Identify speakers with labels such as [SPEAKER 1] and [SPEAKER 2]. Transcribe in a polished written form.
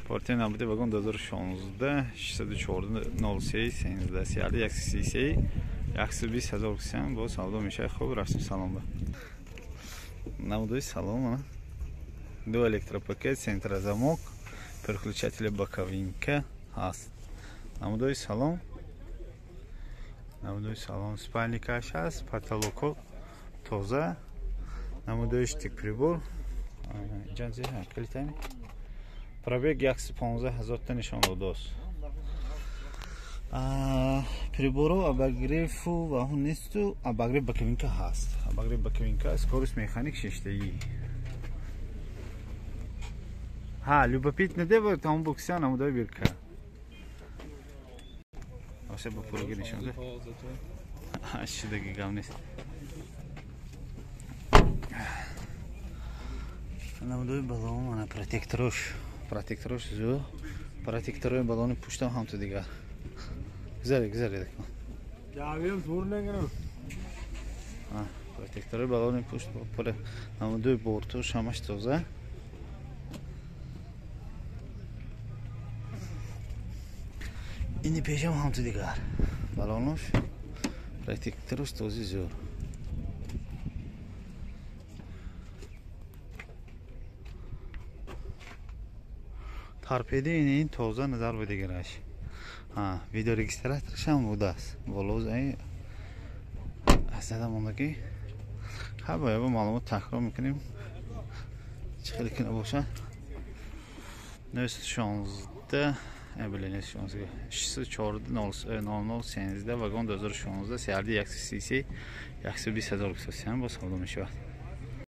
[SPEAKER 1] Форте набуди вагон 2016 614 03 13 CRD 133 120 ҳазор кисям бо савдо мешавад. Хуб, рафтем салон ба. Намудои салон, ду электропакет, центрозамок, переключатели боковинка ҳаст. Намудои салон, намудои салон, спальникаш ҳаст, потолоко тоза, намудои штик прибор, калитами. Пробег 115 ҳазор та нишон додааст. Приборо обогреву ва ҳун несту, обогрев боковинка ҳаст. Обогрев боковинка, скорость механик шештагӣ. Ҳа, любопытно дева там букся намудои бирка. Осе ба пурги нишон де. Шидаги гам нест. Намудои балон, мана протекторош. Протекторош зу. Протекторои балони пуштам ҳам ту дигар. Гузаре, гузаре.
[SPEAKER 2] Явем зур негирам.
[SPEAKER 1] Протекторои балони пушт пур намудои бортош ҳамаш тоза. Ини пешам ҳам ту дигар. Балонош протекторош този зур. Торпеди ин тоза назар ба дигараш. Видеорегистратораш ҳам будааст. Болоз ай зада мондагӣ. Ҳа, ба яба маълумот такрор мекунем. Чӣ хеле ки набошад. 916 блин, 916 614 00 13 вагон 2016 CRD 133 120 ҳазор кисосиям бо савдо мешавад.